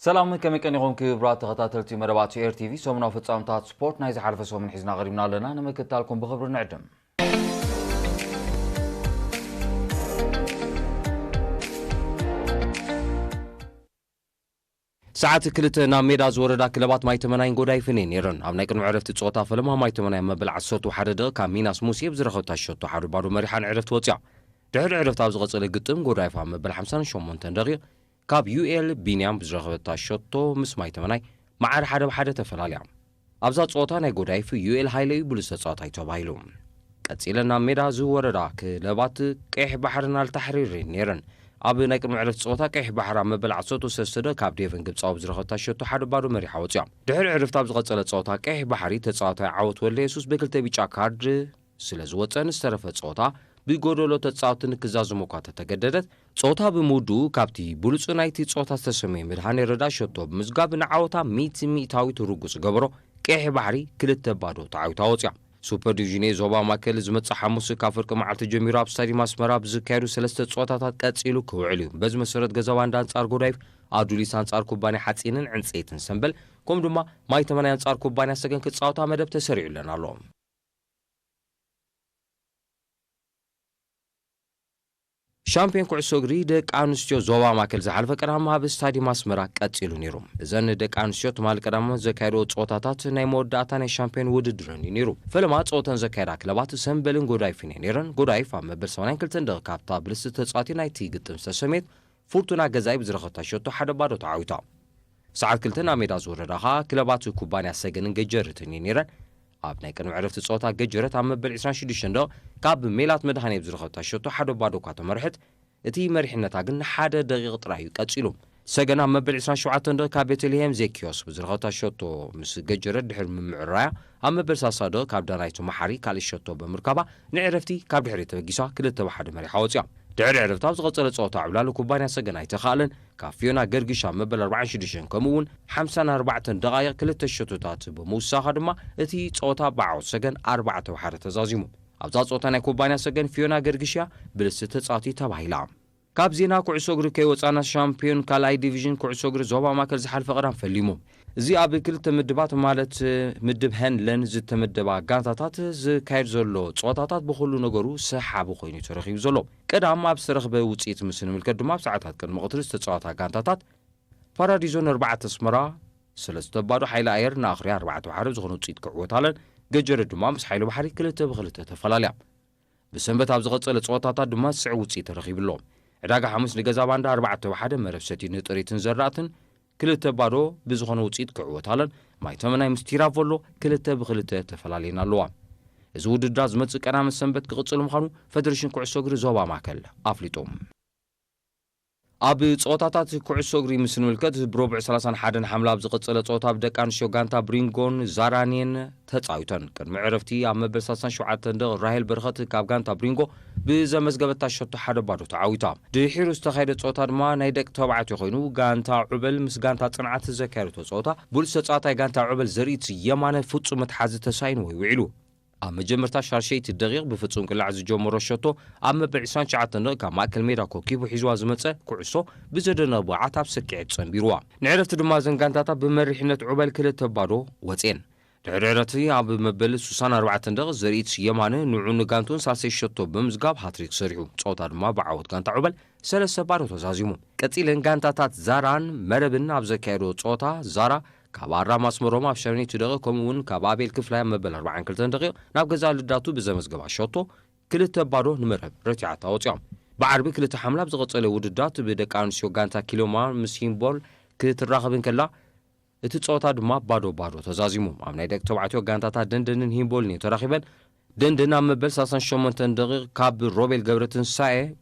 ሰላም፣ ከመይ ቀኒኹም ክቡራት ተኸታተልቲ መደባት ኤር ቲቪ? ሰሙናዊ ፍጻመታት ስፖርት ናይ ዝሓለፈ ሰሙን ሒዝና ቀሪብና ኣለና። ንምክትታልኩም ብኽብሪ ንዕድም። ሰዓት ክልተ ናብ ሜዳ ዝወረዳ ክለባት ማይተመናይን ጎዳይፍን እየን ነይረን። ኣብ ናይ ቅድሚ ዕረፍቲ ጸወታ ፈለማ ማይተመናይ መበል ዓሰርተ ሓደ ደቂቕ ካብ ሚናስ ሙሴ ብዝረኸበታ ሸቶ ሓደ ባዶ መሪሓ ንዕረፍቲ ወጽያ። ድሕሪ ዕረፍቲ ኣብ ዝቐጸለ ግጥም ጎዳይፍ ኣብ መበል ሓምሳን ሸሞንተን ደቂቕ ካብ ዩኤል ቢንያም ብዝረኸበታ ሸቶ ምስ ማይተመናይ መዓር ሓደ ብሓደ ተፈላልያ። ኣብዛ ጸወታ ናይ ጎዳይፍ ዩኤል ሃይለ እዩ ብሉጽ ተጻዋታይ ተባሂሉ። ቀጺለን ናብ ሜዳ ዝወረዳ ክለባት ቀይሕ ባሕርን ኣልታሕሪርን ነይረን። ኣብ ናይ ቅድሚ ዕረፍቲ ጸወታ ቀይሕ ባሕሪ ኣብ መበል ዓሰርተ ሰለስተ ካብ ዴቨን ግብጻዊ ብዝረኸበታ ሸቶ ሓደ ባዶ መሪሓ ወጽያ። ድሕሪ ዕረፍቲ ኣብ ዝቐጸለ ጸወታ ቀይሕ ባሕሪ ተጻዋታይ ዓወት ወልደ የሱስ ብክልተ ቢጫ ካርድ ስለ ዝወጸ ንዝተረፈ ጸወታ ብጎደሎ ተጻወትቲ ንክዛዝሙ እኳ ተተገደደት፣ ጸወታ ብምውድኡ ካብቲ ብሉጽ ናይቲ ጸወታ ዝተሰመየ መድሃኔ ረዳ ሸቶ ብምዝጋብ ንዓወታ ሚእቲ ሚእታዊት ርጉጽ ዝገበሮ ቀይሕ ባሕሪ ክልተ ባዶ ተዓዊታ ወጽያ። ሱፐር ዲቪዥን ኤ ዞባ ማእከል ዝመጽእ ሓሙስ ካብ ፍርቂ መዓልቲ ጀሚሩ ኣብ ስታዲየም ኣስመራ ብዝካየዱ ሰለስተ ጸወታታት ቀጺሉ ክውዕል እዩ። በዚ መሰረት ገዛባ እንዳ ኣንጻር ጎዳይፍ፣ ኣዱሊስ ኣንጻር ኩባንያ ሓጺንን ዕንጸይትን ሰምበል፣ ከምኡ ድማ ማይ ተመናይ ኣንጻር ኩባንያ ሰገን ክጻወታ መደብ ተሰሪዑለን ኣሎ። ሻምፒዮን ኩዕሶ እግሪ ደቂ ኣንስትዮ ዞባ ማእከል ዝሓለፈ ቀዳም ኣብ ስታዲየም ኣስመራ ቀጺሉ ነይሩ። እዘን ደቂ ኣንስትዮ ትማሊ ቀዳም ዘካየድኦ ጸወታታት ናይ መወዳእታ ናይ ሻምፒዮን ውድድረን እዩ ነይሩ። ፈለማ ጸወተን ዘካየዳ ክለባት ሰምበልን ጎዳይፍን እየን ነይረን። ጎዳይፍ ኣብ መበል ሰማንያን ክልተን ደቂቕ ካብታ ብልስቲ ተጻዋቲ ናይቲ ግጥም ዝተሰምየት ፉርቱና ገዛኢ ብዝረኸብታ ሸቶ ሓደ ባዶ ተዓዊታ። ሰዓት ክልተ ናብ ሜዳ ዝወረዳ ኸኣ ክለባት ኩባንያ ሰገንን ገጀርትን እየን ነይረን። ኣብ ናይ ቅድሚ ዕረፍቲ ጸወታ ገጀረት ኣብ መበል ዕስራን ሽዱሽተን ደቂቕ ካብ ሜላት መድሃኔ ብዝረኸብታ ሸቶ ሓደ ባዶ እኳ ተመርሐት፣ እቲ መሪሕነታ ግን ንሓደ ደቂቕ ጥራይ እዩ ቀጺሉ። ሰገን ኣብ መበል ዕስራን ሸውዓተን ደቂቕ ካብ ቤተልሄም ዜኪዮስ ብዝረኸብታ ሸቶ ምስ ገጀረት ድሕሪ ምምዕራያ ኣብ መበል ሰላሳ ደቂቕ ካብ ዳናይቱ መሓሪ ካልእ ሸቶ ብምርካባ ንዕረፍቲ ካብ ድሕሪት ተበጊሳ ክልተ ብሓደ መሪሓ ወጽያ። ድሕሪ ዕረፍቲ ኣብ ዝቐጸለ ጸወታ ዕብላል ኩባንያ ሰገን ኣይተኻእለን። ካብ ፊዮና ገርግሽ ኣብ መበል ኣርባዓን ሽዱሽተን ከምኡ እውን ሓምሳን ኣርባዕተን ደቓይቕ ክልተ ሸቶታት ብምውሳኻ ድማ እቲ ጸወታ ብዓወት ሰገን ኣርባዕተ ብሓደ ተዛዚሙ። ኣብዛ ጸወታ ናይ ኩባንያ ሰገን ፊዮና ገርግሽ እያ ብልስቲ ተጻዋቲ ተባሂላ። ካብ ዜና ኩዕሶ እግሪ ከይወጻና ሻምፒዮን ካልኣይ ዲቪዥን ኩዕሶ እግሪ ዞባ ማእከል ዝሓልፈ ቀዳም ፈሊሙ። እዚ ኣብ ክልተ ምድባት ማለት ምድብ ሀን ለን ዝተመደባ ጋንታታት ዝካየድ ዘሎ ጸወታታት ብኹሉ ነገሩ ሰሓቢ ኮይኑ ተረኺቡ ዘሎ። ቀዳም ኣብ ዝተረኽበ ውጽኢት ምስ ንምልከት ድማ ኣብ ሰዓታት ቅድሚ ቀትሪ ዝተጻወታ ጋንታታት ፓራዲዞ ንኣርባዕተ ኣስመራ ሰለስተ ባዶ፣ ሓይሊ ኣየር ንኣኽርያ ኣርባዕተ ብሓደ ብዝኾነ ውጽኢት ክዕወታለን ገጀረት ድማ ምስ ሓይሊ ባሕሪ ክልተ ብክልተ ተፈላልያ። ብሰንበት ኣብ ዝቐጸለ ጸወታታት ድማ ዝስዕብ ውጽኢት ተረኺቡ ኣሎ። ዕዳጋ ሓሙስ ንገዛ ባንዳ ኣርባዕተ ብሓደ፣ መረብ ሰቲ ንጥሪትን ዘራእትን ክልተ ባዶ ብዝኾነ ውጽኢት ክዕወታለን ማይ ተመናይ ምስ ቲራቮሎ ክልተ ብክልተ ተፈላልየን ኣለዋ። እዚ ውድድር ዝመጽእ ቀዳምን ሰንበት ክቕጽል ምዃኑ ፈደሬሽን ኩዕሶ እግሪ ዞባ ማእከል ኣፍሊጡ። ኣብ ጸወታታት ኩዕሶ እግሪ ምስ ንምልከት ብረቡዕ ሰላሳን ሓደን ሓምላ ኣብ ዝቐጸለ ጸወታ ኣብ ደቂ ኣንስትዮ ጋንታ ብሪንጎን ዛራኔን ተጻዊተን። ቅድሚ ዕረፍቲ ኣብ መበል ሰላሳን ሸውዓተን ደቂቕ ራሄል በረኸት ካብ ጋንታ ብሪንጎ ብዘመዝገበታ ሸቶ ሓደ ባዶ ተዓዊታ። ድሒሩ ዝተኻየደ ጸወታ ድማ ናይ ደቂ ተባዕትዮ ኮይኑ ጋንታ ዑበል ምስ ጋንታ ጽንዓት ዘካየደቶ ጸወታ ብሉጽ ተጻዋታይ ጋንታ ዑበል ዘርኢት የማነ ፍጹም መትሓዚ ተሳኢንዎ ይውዒሉ። ኣብ መጀመርታ ሻርሸይቲ ደቂቕ ብፍጹም ቅላዕ ዝጀመሮ ሸቶ ኣብ መበል ዕስራን ትሽዓተን ደቂቕ ካብ ማእከል ሜዳ ኮኪቡ ሒዝዋ ዝመጸ ኩዕሶ ብዘደነቕ ብቕዓት ኣብ ስክዔት ጸንቢርዋ። ንዕረፍቲ ድማ እዘን ጋንታታት ብመሪሕነት ዑበል ክልተ ባዶ ወጽየን። ድሕሪ ዕረፍቲ ኣብ መበል ስሳን ኣርባዕተን ደቂቕ ዘርኢት የማነ ንዑ ንጋንቱን ሳልሰይ ሸቶ ብምዝጋብ ሃትሪክ ሰሪሑ። ጸወታ ድማ ብዓወት ጋንታ ዑበል ሰለስተ ባዶ ተዛዚሙ። ቀጺለን ጋንታታት ዛራን መረብን ኣብ ዘካየዶ ጸወታ ዛራ ካብ ኣራም ኣስመሮም ኣብ ሻርሸይቲ ደቂቕ ከምኡ እውን ካብ ኣቤል ክፍላይ ኣብ መበል ኣርባዓን ክልተን ደቂቕ ናብ ገዛ ልዳቱ ብዘመዝገባ ሸቶ ክልተ ባዶ ንመረብ ረቲዓታ ወጺኦም። ብዓርቢ ክልተ ሓምላ ኣብ ዝቐጸለ ውድዳት ብደቂ ኣንስትዮ ጋንታ ኪሎማ ምስ ሂምቦል ክትራኸብ እንከላ እቲ ጸወታ ድማ ባዶ ባዶ ተዛዚሙ። ኣብ ናይ ደቂ ተባዕትዮ ጋንታታት ደንደንን ሂምቦልን እዩ ተራኺበን። ደንደን ኣብ መበል ሰላሳን ሸሞንተን ደቂቕ ካብ ሮቤል ገብረትንሳኤ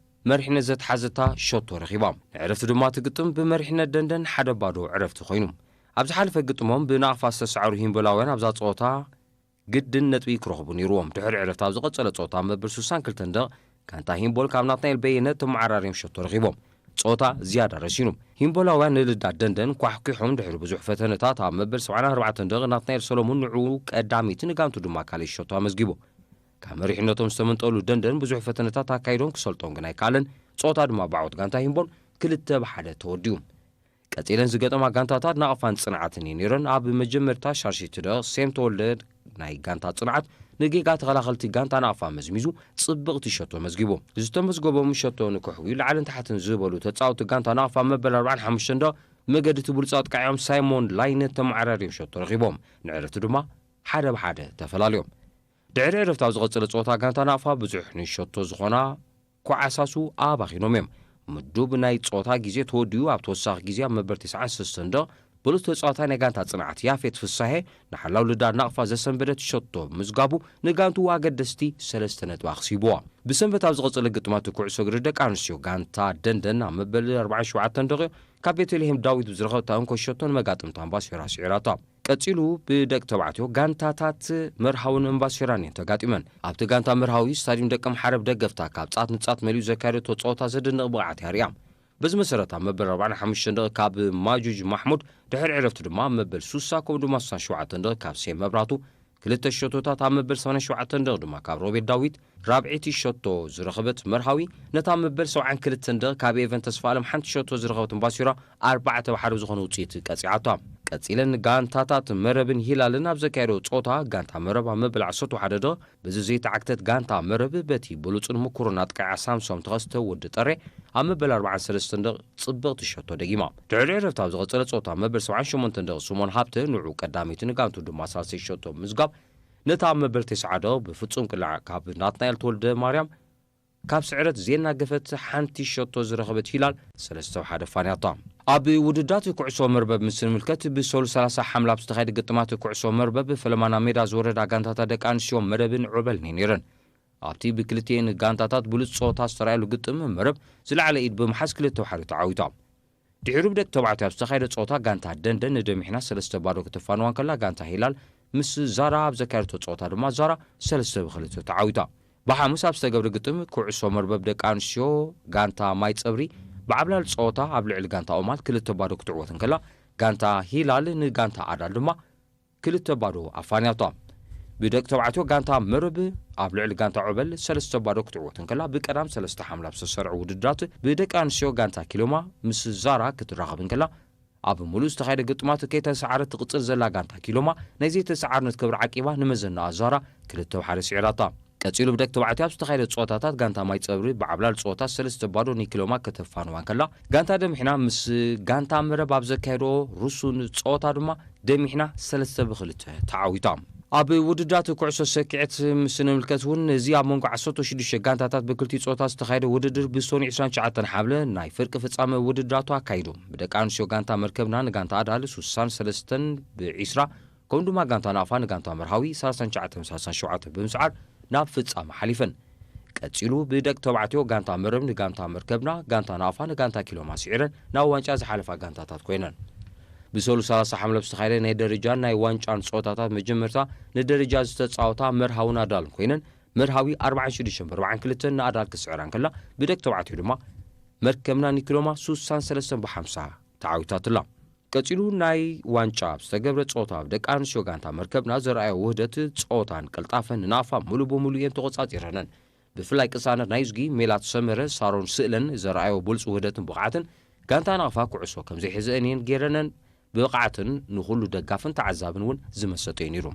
መሪሕነት ዘትሓዘታ ሸቶ ረኺባ። ንዕረፍቲ ድማ እቲ ግጥም ብመሪሕነት ደንደን ሓደ ባዶ ዕረፍቲ ኮይኑ። ኣብ ዝሓለፈ ግጥሞም ብናቕፋ ዝተሰዓሩ ሂምቦላውያን ኣብዛ ጸወታ ግድን ነጥቢ ክረኽቡ ነይርዎም። ድሕሪ ዕረፍቲ ኣብ ዝቐጸለ ጸወታ ኣብ መበል ስሳን ክልተን ደቂቕ ጋንታ ሂምቦል ካብ ናትናኤል በየነ ተመዓራርዮም ሸቶ ረኺቦም። ጸወታ ዝያዳ ረሲኑ። ሂምቦላውያን ንልዳት ደንደን ኳሕኲሖም ድሕሪ ብዙሕ ፈተነታት ኣብ መበል ሰብዓን ኣርባዕተን ደቂቕ ናትናኤል ሰሎሙን ንዕኡ ቀዳመይቲ ንጋንቱ ድማ ካልኣይቲ ሸቶ ኣመዝጊቡ። ካብ መሪሕነቶም ዝተመንጠሉ ደንደን ብዙሕ ፈተነታት ኣካይዶም ክሰልጦም ግን ኣይከኣለን። ጸወታ ድማ ብዓወት ጋንታ ሂምቦል ክልተ ብሓደ ተወዲኡ። ቀጺለን ዝገጠማ ጋንታታት ናቕፋን ጽንዓትን እየን ነይረን። ኣብ መጀመርታ ሻርሺቲ ደቂቕ ሴም ተወልደ ናይ ጋንታ ጽንዓት ንጌጋ ተኸላኸልቲ ጋንታ ናቕፋ መዝሚዙ ጽብቕቲ ሸቶ መዝጊቡ። ዝተመዝገቦም ሸቶ ንክሕዊ ላዕልን ታሕትን ዝበሉ ተጻወቲ ጋንታ ናቕፋ መበል ኣርባዓን ሓሙሽተን ደቂቕ መገዲ እቲ ብሉጽ ኣጥቃዒኦም ሳይሞን ላይነ ተመዓራርዮም ሸቶ ረኺቦም። ንዕረፍቲ ድማ ሓደ ብሓደ ተፈላልዮም። ድሕሪ ዕረፍቲ ኣብ ዝቐጸለ ጸወታ ጋንታ ናቕፋ ብዙሕ ንሸቶ ዝኾና ኮዓሳሱ ኣባኺኖም እዮም። ምዱብ ናይ ጸወታ ግዜ ተወዲኡ ኣብ ተወሳኺ ግዜ ኣብ መበል ተስዓን ሰለስተን ደቕ ብሉጽ ተጻዋታይ ናይ ጋንታ ጽንዓት ያፌት ፍሳሄ ንሓላው ልዳት ናቕፋ ዘሰንበደት ሸቶ ምዝጋቡ ንጋንቱ ኣገደስቲ ሰለስተ ነጥቢ ኣኽሲብዋ። ብሰንበት ኣብ ዝቐጸለ ግጥማት ኩዕሶ እግሪ ደቂ ኣንስትዮ ጋንታ ደንደን ኣብ መበል ኣርባዓን ሸውዓተን ደቂቕ ካብ ቤተልሔም ዳዊት ብዝረኸብታ እንኮ ሸቶ ንመጋጥምታ ኣምባሲራ ስዒራታ። ቀጺሉ ብደቂ ተባዕትዮ ጋንታታት መርሃውን እምባሲራን እየን ተጋጢመን። ኣብቲ ጋንታ መርሃዊ ስታዲየም ደቂ ምሓረብ ደገፍታ ካብ ጻት ንጻት መሊኡ ዘካየደቶ ጸወታ ዘደንቕ ብቕዓት እያ ርእያ። በዚ መሰረት ኣብ መበል ኣርባዓን ሓሙሽተን ደቂ ካብ ማጁጅ ማሕሙድ ድሕሪ ዕረፍቲ ድማ ኣብ መበል ሱሳ ከምኡ ድማ ሱሳን ሸውዓተን ደቂ ካብ ሴም መብራቱ ክልተ ሸቶታት ኣብ መበል ሰማንያን ሸውዓተን ደቂ ድማ ካብ ሮቤል ዳዊት ራብዒቲ ሸቶ ዝረኸበት መርሃዊ ነታ መበል ሰብዓን ክልተን ደቂ ካብ ኤቨን ተስፋ ኣለም ሓንቲ ሸቶ ዝረኸበት እምባሲራ ኣርባዕተ ብሓደ ዝኾነ ውጽኢት ቀጺዓታ። ቀጺለን ጋንታታት መረብን ሂላልን ኣብ ዘካየደው ጸወታ ጋንታ መረብ ኣብ መበል ዓሰርተ ሓደ ደቂ በዚ ዘይተዓግተት ጋንታ መረብ በቲ ብሉጽን ምኩርን ኣጥቃዓ ሳምሶም ተኸስተ ወዲ ጠሬ ኣብ መበል ኣርባዓን ሰለስተን ደቂ ጽብቕቲ ሸቶ ደጊማ። ድሕሪ ዕረፍቲ ኣብ ዝቐጸለ ጸወታ መበል ሰብዓን ሸሞንተን ደቂ ስሞን ሃብተ ንዑ ቀዳመይቲ ንጋንቱ ድማ ሳልሰይ ሸቶ ምዝጋብ ነታ ኣብ መበል ተስዓ ደቂ ብፍጹም ቅላዕ ካብ ናትናኤል ተወልደ ማርያም ካብ ስዕረት ዜናገፈት ሓንቲ ሸቶ ዝረኸበት ሂላል ሰለስተ ብሓደ ፋንያታ። ኣብ ውድዳት ኩዕሶ መርበብ ምስ ንምልከት ብሰሉ ሰላሳ ሓምላ ኣብ ዝተኻየደ ግጥማት ኩዕሶ መርበብ ፈለማና ሜዳ ዝወረዳ ጋንታታት ደቂ ኣንስትዮ መረብን ዑበልን እየን ነይረን። ኣብቲ ብክልቲኤን ጋንታታት ብሉጽ ጸወታ ዝተራእየሉ ግጥም መረብ ዝለዓለ ኢድ ብምሓዝ ክልተ ብሓደ ተዓዊታ። ድሒሩ ብደቂ ተባዕትዮ ኣብ ዝተኻየደ ጸወታ ጋንታ ደንደን ንደሚሕና ሰለስተ ባዶ ክተፋንዋ እንከላ ጋንታ ሂላል ምስ ዛራ ኣብ ዘካየደቶ ጸወታ ድማ ዛራ ሰለስተ ብክልተ ተዓዊታ። ብሓሙስ ኣብ ዝተገብረ ግጥም ኩዕሶ መርበብ ደቂ ኣንስትዮ ጋንታ ማይ ጸብሪ ብዓብላል ጸወታ ኣብ ልዕሊ ጋንታ ኦማል ክልተ ባዶ ክትዕወት እንከላ ጋንታ ሂላል ንጋንታ ኣዳል ድማ ክልተ ባዶ ኣፋንያቶ። ብደቂ ተባዕትዮ ጋንታ መርብ ኣብ ልዕሊ ጋንታ ዑበል ሰለስተ ባዶ ክትዕወት እንከላ ብቀዳም ሰለስተ ሓምላ ኣብ ዝተሰርዑ ውድድራት ብደቂ ኣንስትዮ ጋንታ ኪሎማ ምስ ዛራ ክትራኸብ እንከላ ኣብ ሙሉእ ዝተኻየደ ግጥማት ከይተሰዓረት ትቕጽል ዘላ ጋንታ ኪሎማ ናይ ዘይተሰዓርነት ክብሪ ዓቂባ ንመዘናኣ ዛራ ክልተ ብሓደ ስዒራታ። ቀጺሉ ብደቂ ተባዕትዮ ኣብ ዝተኻየደ ጸወታታት ጋንታ ማይ ጸብሪ ብዓብላል ጸወታ ሰለስተ ባዶ ንኪሎማ ከተፋንዋ እንከላ ጋንታ ደምሒና ምስ ጋንታ መረብ ኣብ ዘካየዶ ርሱን ጸወታ ድማ ደሚሕና ሰለስተ ብክልተ ተዓዊታ። ኣብ ውድድራት ኩዕሶ ሰኪዐት ምስ ንምልከት እውን እዚ ኣብ መንጎ ዓሰርተ ሽዱሽተ ጋንታታት ብክልቲኡ ጾታ ዝተኻየደ ውድድር ብሰኑይ ዕስራን ትሽዓተን ሓምለ ናይ ፍርቂ ፍጻመ ውድድራቱ ኣካይዱ። ብደቂ ኣንስትዮ ጋንታ መርከብና ንጋንታ ኣዳል ሱሳን ሰለስተን ብዒስራ ከምኡ ድማ ጋንታ ናቕፋ ንጋንታ መርሃዊ ሰላሳን ትሽዓተን ሰላሳን ሸውዓተን ብምስዓር ናብ ፍጻመ ሓሊፈን። ቀጺሉ ብደቂ ተባዕትዮ ጋንታ መረብ ንጋንታ መርከብና፣ ጋንታ ናቕፋ ንጋንታ ኪሎማ ስዒረን ናብ ዋንጫ ዝሓለፋ ጋንታታት ኮይነን። ብሰሉ ሰላሳ ሓምለ ዝተኻየደ ናይ ደረጃን ናይ ዋንጫን ጸወታታት መጀመርታ ንደረጃ ዝተጻወታ መርሃውን ኣዳልን ኮይነን መርሃዊ ኣርባዓን ሽዱሽተን ብኣርባዓን ክልተን ንኣዳል ክስዕራ እንከላ ብደቂ ተባዕትዮ ድማ መርከብና ንኪሎማ ሱሳን ሰለስተን ብሓምሳ ተዓዊታትላ። ቀጺሉ ናይ ዋንጫ ኣብ ዝተገብረ ጸወታ ኣብ ደቂ ኣንስትዮ ጋንታ መርከብና ዘርኣዮ ውህደት ጸወታን ቅልጣፈን ንናቕፋ ሙሉ ብሙሉ እየን ተቖጻጺረነን። ብፍላይ ቅሳነት ናይ እዝጊ ሜላት ሰመረ ሳሮን ስእለን ዘርኣዮ ብሉጽ ውህደትን ብቕዓትን ጋንታ ናቕፋ ኩዕሶ ከም ዘይሕዘአን እየን ገይረነን ብብቕዓትን ንኹሉ ደጋፍን ተዓዛብን እውን ዝመሰጠ እዩ ነይሩ።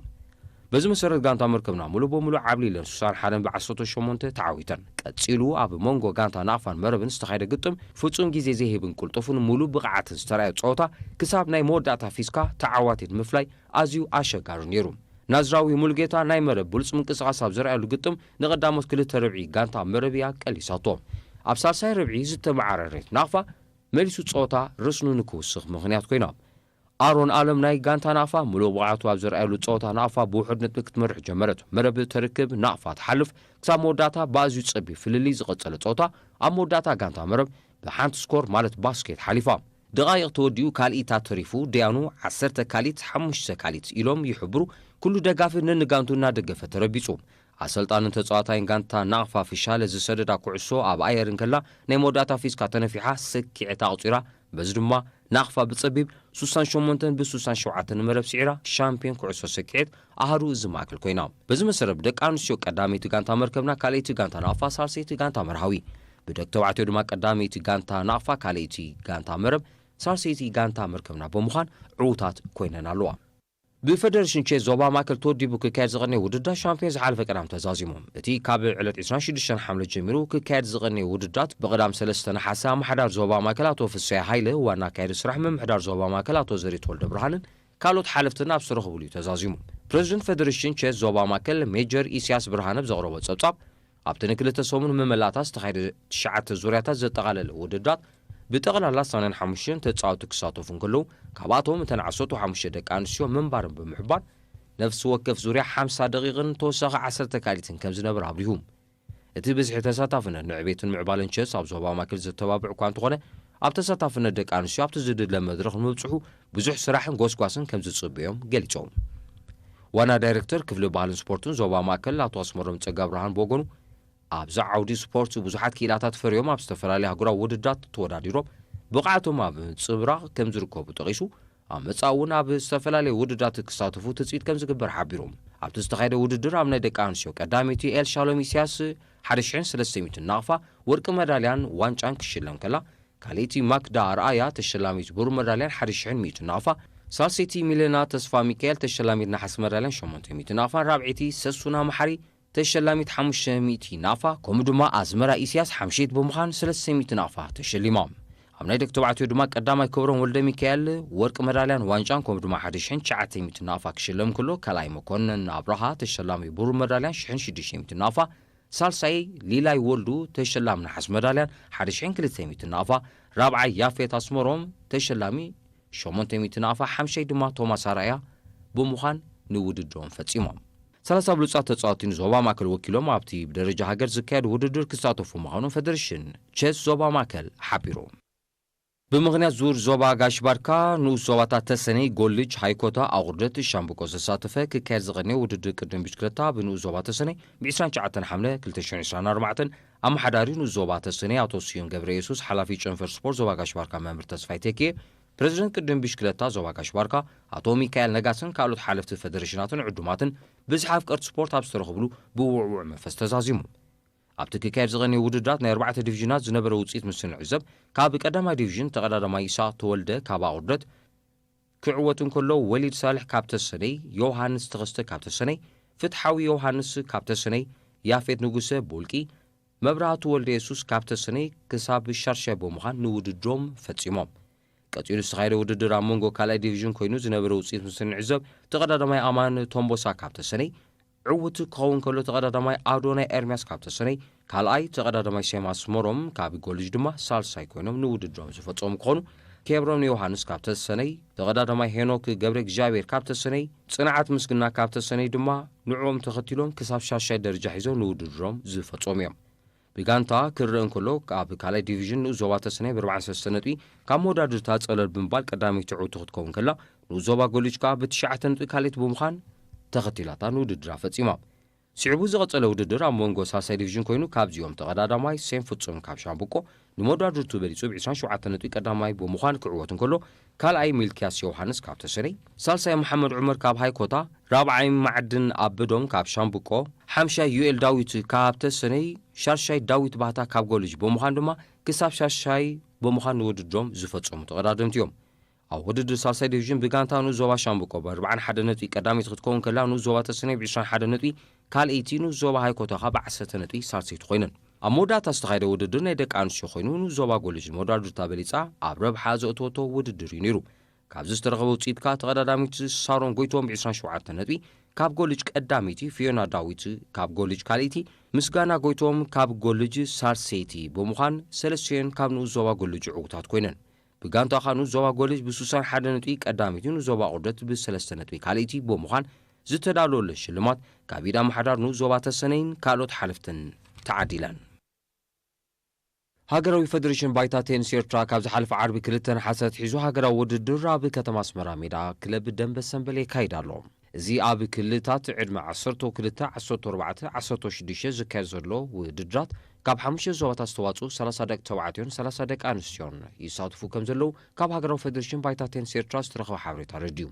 በዚ መሰረት ጋንታ መርከብና ሙሉ በሙሉ ዓብሊለን ሱሳን ሓደን ብዓሰርተ ሸሞንተ ተዓዊተን። ቀጺሉ ኣብ መንጎ ጋንታ ናቕፋን መረብን ዝተኻየደ ግጥም ፍጹም ግዜ ዘይህብን ቅልጡፍን ሙሉ ብቕዓትን ዝተራእዮ ጸወታ ክሳብ ናይ መወዳእታ ፊስካ ተዓዋቲት ምፍላይ ኣዝዩ ኣሸጋሪ ነይሩ። ናዝራዊ ሙሉጌታ ናይ መረብ ብሉጽ ምንቅስቓስ ኣብ ዘርኣየሉ ግጥም ንቐዳሞት ክልተ ርብዒ ጋንታ መረብ እያ ቀሊሳቶ። ኣብ ሳልሳይ ርብዒ ዝተመዓረረት ናቕፋ መሊሱ ጸወታ ርስኑ ንክውስኽ ምኽንያት ኮይና። ኣሮን ኣለም ናይ ጋንታ ናቕፋ ሙሉእ ብቕዓቱ ኣብ ዘርኣየሉ ጸወታ ናቕፋ ብውሑድ ነጥቢ ክትመርሕ ጀመረት። መረብ ተርክብ ናቕፋ ትሓልፍ ክሳብ መወዳእታ ብኣዝዩ ጸቢብ ፍልልይ ዝቐጸለ ጸወታ ኣብ መወዳእታ ጋንታ መረብ ብሓንቲ ስኮር ማለት ባስኬት ሓሊፋ። ደቓይቕ ተወዲኡ ካልኢታ ተሪፉ ደያኑ ዓሰርተ ካልኢት ሓሙሽተ ካልኢት ኢሎም ይሕብሩ። ኩሉ ደጋፊ ነንጋንቱ እናደገፈ ተረቢጹ። ኣሰልጣንን ተጻዋታይን ጋንታ ናቕፋ ፍሻለ ዝሰደዳ ኩዕሶ ኣብ ኣየር እንከላ ናይ መወዳእታ ፊስካ ተነፊሓ ሰኪዐት ኣቑጺራ። በዚ ድማ ናቕፋ ብጸቢብ ሱሳን ሸሞንተን ብሱሳን ሸውዓተን ንመረብ ስዒራ ሻምፒዮን ኩዕሶ ሰኪዔት ኣሃዱ እዚ ማእከል ኮይና። በዚ መሰረት ብደቂ ኣንስትዮ ቀዳመይቲ ጋንታ መርከብና፣ ካልኣይቲ ጋንታ ናቕፋ፣ ሳልሰይቲ ጋንታ መርሃዊ፣ ብደቂ ተባዕትዮ ድማ ቀዳመይቲ ጋንታ ናቕፋ፣ ካልኣይቲ ጋንታ መረብ፣ ሳልሰይቲ ጋንታ መርከብና ብምዃን ዕዉታት ኮይነን ኣለዋ። ብፈደረሽን ቼዝ ዞባ ማእከል ተወዲቡ ክካየድ ዝቐነየ ውድድር ሻምፒዮን ዝሓለፈ ቀዳም ተዛዚሙ። እቲ ካብ ዕለት ዕስራን ሽዱሽተን ሓምለ ጀሚሩ ክካየድ ዝቐነየ ውድድራት ብቐዳም ሰለስተ ነሓሰ ኣመሓዳሪ ዞባ ማእከል ኣቶ ፍስሐ ሃይለ፣ ዋና ኣካያዲ ስራሕ ምምሕዳር ዞባ ማእከል ኣቶ ዘሪት ወልደ ብርሃንን ካልኦት ሓለፍትን ኣብ ዝተረኽብሉ እዩ ተዛዚሙ። ፕሬዚደንት ፈደረሽን ቼዝ ዞባ ማእከል ሜጀር ኢስያስ ብርሃነ ብዘቕረቦ ጸብጻብ፣ ኣብቲ ንክልተ ሰሙን መመላእታ ዝተኻየደ ትሽዓተ ዙርያታት ዘጠቓለለ ውድድራት ብጠቕላላ ሰማንያን ሓሙሽተን ተጻወትቲ ክሳተፉ እንከለዉ፣ ካብኣቶም እተን ዓሰርተ ሓሙሽተ ደቂ ኣንስትዮ ምንባርን ብምሕባር፣ ነፍሲ ወከፍ ዙርያ ሓምሳ ደቂቕን ተወሳኺ ዓሰርተ ካልኢትን ከም ዝነበረ ኣብሪሁ። እቲ ብዝሒ ተሳታፍነት ንዕቤትን ምዕባለን ቸስ ኣብ ዞባ ማእከል ዘተባብዕ እኳ እንተኾነ፣ ኣብ ተሳታፍነት ደቂ ኣንስትዮ ኣብቲ ዝድለ መድረኽ ንምብጽሑ ብዙሕ ስራሕን ጎስጓስን ከም ዝጽበዮም ገሊጾም። ዋና ዳይሬክተር ክፍሊ ባህልን ስፖርትን ዞባ ማእከል ኣቶ ኣስመሮም ጸጋብርሃን ብወገኑ፣ ኣብዚ ዓውዲ ስፖርት ብዙሓት ክኢላታት ፈርዮም ኣብ ዝተፈላለዩ ኣህጉራዊ ውድድራት ተወዳዲሮም ብቕዓቶም ኣብ ምንጽብራቕ ከም ዝርከቡ ጠቒሱ፣ ኣብ መጻኢ እውን ኣብ ዝተፈላለዩ ውድድራት ክሳተፉ ትጽቢት ከም ዝግበር ሓቢሩ። ኣብቲ ዝተኻየደ ውድድር ኣብ ናይ ደቂ ኣንስትዮ ቀዳመይቲ ኤልሻሎም ኢሳያስ ሓደ ሽሕን ሰለስተ ሚእትን ናቕፋ ወርቂ መዳልያን ዋንጫን ክሽለም ከላ፣ ካልኣይቲ ማክዳ ኣርኣያ ተሸላሚት ብሩር መዳልያን ሓደ ሽሕን ሚእትን ናቕፋ፣ ሳልሰይቲ ሚለና ተስፋ ሚካኤል ተሸላሚት ነሓስ መዳልያን ሸሞንተ ሚእትን ናቕፋን ራብዐይቲ ሰሱና መሓሪ ተሸላሚት ሓሙሽተ ሚእቲ ናቕፋ፣ ከምኡ ድማ ኣዝመራ ኢሳያስ ሓምሸይቲ ብምዃን ሰለስተ ሚእቲ ናቕፋ ተሸሊማ። ኣብ ናይ ደቂ ተባዕትዮ ድማ ቀዳማይ ክብሮም ወልደ ሚካኤል ወርቂ መዳልያን ዋንጫን ከምኡ ድማ ሓደ ሽሕን ትሽዓተ ሚእቲ ናቕፋ ክሽለም ከሎ፣ ካልኣይ መኮነን ኣብርሃ ተሸላሚ ብሩር መዳልያን ሽሕን ሽዱሽተ ሚእቲ ናቕፋ፣ ሳልሳይ ሊላይ ወልዱ ተሸላሚ ነሓስ መዳልያን ሓደ ሽሕን ክልተ ሚእቲ ናቕፋ፣ ራብዓይ ያፌት ኣስመሮም ተሸላሚ ሸሞንተ ሚእቲ ናቕፋ፣ ሓምሻይ ድማ ቶማስ ኣርኣያ ብምዃን ንውድድሮም ፈጺሞም። ሰላሳ ብሉጻት ተጻወትቲ ንዞባ ማእከል ወኪሎም ኣብቲ ብደረጃ ሃገር ዝካየድ ውድድር ክሳተፉ ምዃኖም ፈደረሽን ቸስ ዞባ ማእከል ሓቢሩ። ብምኽንያት ዙር ዞባ ጋሽ ባርካ ንኡስ ዞባታት ተሰነይ፣ ጎልጅ፣ ሃይኮታ፣ ኣቑርደት፣ ሻምብቆ ዘሳተፈ ክካየድ ዝቐነየ ውድድር ቅድም ብሽክለታ ብንኡስ ዞባ ተሰነይ ብ ዕስራን ትሽዓተን ሓምለ ክልተ ሽሕን ዕስራን ኣርባዕተን ኣመሓዳሪ ንኡስ ዞባ ተሰነይ ኣቶ ስዩም ገብረ የሱስ፣ ሓላፊ ጨንፈር ስፖርት ዞባ ጋሽ ባርካ መምህር ተስፋይ ተኪኤ፣ ፕሬዚደንት ቅድም ብሽክለታ ዞባ ጋሽ ባርካ ኣቶ ሚካኤል ነጋስን ካልኦት ሓለፍቲ ፈደረሽናትን ዕዱማትን ብዝሒ ኣፍቀርቲ ስፖርት ኣብ ዝተረኽብሉ ብውዕውዕ መንፈስ ተዛዚሙ። ኣብቲ ክካየድ ዝቐነየ ውድድራት ናይ ኣርባዕተ ዲቪዥናት ዝነበረ ውፅኢት ምስ እንዕዘብ፣ ካብ ቀዳማይ ዲቪዥን ተቐዳዳማይ ይስሐቕ ተወልደ ካብ ኣቑርደት ክዕወት እንከሎ፣ ወሊድ ሳልሕ ካብ ተሰነይ፣ ዮሃንስ ተኸስተ ካብ ተሰነይ፣ ፍትሓዊ ዮሃንስ ካብ ተሰነይ፣ ያፌት ንጉሰ ብውልቂ፣ መብራህቱ ወልደ የሱስ ካብ ተሰነይ ክሳብ ሻርሻይ ብምዃን ንውድድሮም ፈጺሞም። ቀጺሉ ዝተኻየደ ውድድር ኣብ መንጎ ካልኣይ ዲቪዥን ኮይኑ ዝነበረ ውፅኢት ምስ እንዕዘብ፣ ተቐዳዳማይ ኣማን ቶምቦሳ ካብ ተሰነይ፣ ዕዉት ክኸውን ከሎ፣ ተቐዳዳማይ ኣዶናይ ኤርምያስ ካብ ተሰነይ ካልኣይ፣ ተቐዳዳማይ ሴማ ኣስመሮም ካብ ጎልጅ ድማ ሳልሳይ ኮይኖም ንውድድሮም ዝፈጸሙ ክኾኑ፣ ኬብሮን ዮሃንስ ካብ ተሰነይ፣ ተቐዳዳማይ ሄኖክ ገብረ እግዚኣብሔር ካብ ተሰነይ፣ ጽንዓት ምስግና ካብ ተሰነይ ድማ ንዕኦም ተኸቲሎም ክሳብ ሻሻይ ደረጃ ሒዞም ንውድድሮም ዝፈጸሙ እዮም። ብጋንታ ክረአ እንከሎ፣ ኣብ ካልኣይ ዲቪዥን ንኡስ ዞባ ተሰነይ ብ ኣርባዓን ሰለስተን ነጥቢ ካብ መወዳድርታ ጸለል ብምባል ቀዳመይቲ ዕውቲ ክትከውን ከላ፣ ንኡስ ዞባ ጎልጅ ከኣ ብ ትሽዓተ ነጥቢ ካልኣይቲ ብምዃን ተኸቲላታ ንውድድራ ፈጺማ። ስዒቡ ዝቐጸለ ውድድር ኣብ መንጎ ሳልሳይ ዲቪዥን ኮይኑ፣ ካብዚኦም ተቐዳዳማይ ሴም ፍጹም ካብ ሻምብቆ ንመወዳድርቱ በሊጹ ብ ዕስራን ሸውዓተን ነጥቢ ቀዳማይ ብምዃን ክዕወት እንከሎ፣ ካልኣይ ሚልክያስ ዮሃንስ ካብ ተሰነይ፣ ሳልሳይ መሓመድ ዑመር ካብ ሃይኮታ፣ ራብዓይ ማዕድን ኣብዶም ካብ ሻምብቆ፣ ሓምሻይ ዩኤል ዳዊት ካብ ተሰነይ፣ ሻሻይ ዳዊት ባህታ ካብ ጎልጅ ብምዃን ድማ ክሳብ ሻሻይ ብምዃን ንውድድሮም ዝፈጸሙ ተቐዳደምቲ እዮም። ኣብ ውድድር ሳልሳይ ዲቪዥን ብጋንታ ንኡስ ዞባ ሻምብቆ ብ ኣርብዓን ሓደን ነጥቢ ቀዳመይቲ ክትከውን ከላ፣ ንኡስ ዞባ ተሰነይ ብ ዕስራን ሓደን ነጥቢ ካልኣይቲ፣ ንኡስ ዞባ ሃይኮታ ከኣ ብ ዓሰርተ ነጥቢ ሳልሰይቲ ኮይነን። ኣብ መወዳእታ ዝተኻየደ ውድድር ናይ ደቂ ኣንስትዮ ኮይኑ፣ ንኡስ ዞባ ጎልጅ ንመወዳድርታ በሊጻ ኣብ ረብሓ ዘእተወቶ ውድድር እዩ ነይሩ። ካብዚ ዝተረኸበ ውጽኢት ከኣ ተቐዳዳሚት ሳሮን ጎይቶም ብ ዕስራን ሸውዓተን ነጥቢ ካብ ጎልጅ ቀዳመይቲ፣ ፊዮና ዳዊት ካብ ጎልጅ ካልኣይቲ፣ ምስጋና ጎይቶም ካብ ጎልጅ ሳልሰይቲ ብምዃን ሰለስቲኦን ካብ ንኡስ ዞባ ጎልጅ ዕዉታት ኮይነን። ብጋንታ ከኣ ንኡስ ዞባ ጎልጅ ብስሳን ሓደ ነጥቢ ቀዳመይቲ፣ ንኡስ ዞባ ቁርደት ብሰለስተ ነጥቢ ካልኣይቲ ብምዃን ዝተዳለወለን ሽልማት ካብ ኢድ ኣመሓዳር ንኡስ ዞባ ተሰነይን ካልኦት ሓለፍትን ተዓዲለን። ሃገራዊ ፈደሬሽን ባይታ ቴኒስ ኤርትራ ካብ ዝሓለፈ ዓርቢ ክልተ ነሓሰ ኣትሒዙ ሃገራዊ ውድድር ኣብ ከተማ ኣስመራ ሜዳ ክለብ ደንበ ሰምበል የካይድ ኣሎ። እዚ ኣብ ክልላት ዕድመ ዓሰርተ ክልተ፣ ዓሰርተ ኣርባዕተ፣ ዓሰርተ ሽዱሽተ ዝካየድ ዘሎ ውድድራት ካብ ሓሙሽተ ዞባታት ዝተዋጽኡ ሰላሳ ደቂ ተባዕትዮን ሰላሳ ደቂ ኣንስትዮን ይሳትፉ ከም ዘለዉ ካብ ሃገራዊ ፈደሬሽን ባይታ ቴኒስ ኤርትራ ዝተረኸበ ሓበሬታ ኣረዲኡ።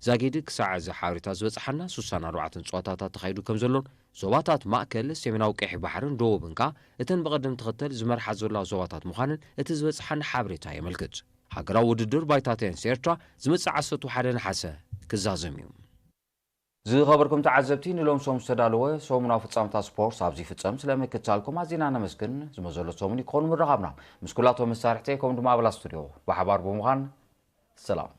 ዛጊድ ክሳዕ እዚ ሓበሬታ ዝበጽሓና ሱሳን ኣርባዕተን ጸዋታታት ተኻይዱ ከም ዘሎን ዞባታት ማእከል፣ ሰሜናዊ ቀይሕ ባሕርን ደቡብን ከኣ እተን ብቐደም ተኸተል ዝመርሓ ዘለዋ ዞባታት ምዃነን እቲ ዝበጽሓና ሓበሬታ የመልክት። ኣገራዊ ውድድር ባይታ ቴኒስ ኤርትራ ዝመጽእ ዓሰርተ ሓደ ነሓሰ ክዛዘም እዩ። ዝኸበርኩም ተዓዘብቲ፣ ንሎም ሶም ዝተዳለወ ሰሙናዊ ፍጻመታት ስፖርት ኣብዚ ይፍጸም። ስለ ምክትታልኩም ኣዚና ነመስግን። ዝመዘሎ ሰሙን ይኮኑ ምርኻብና ምስ ኩላቶም መሳርሕተይ ከምኡ ድማ ኣባላት ስቱድዮ ብሓባር ብምዃን ሰላም።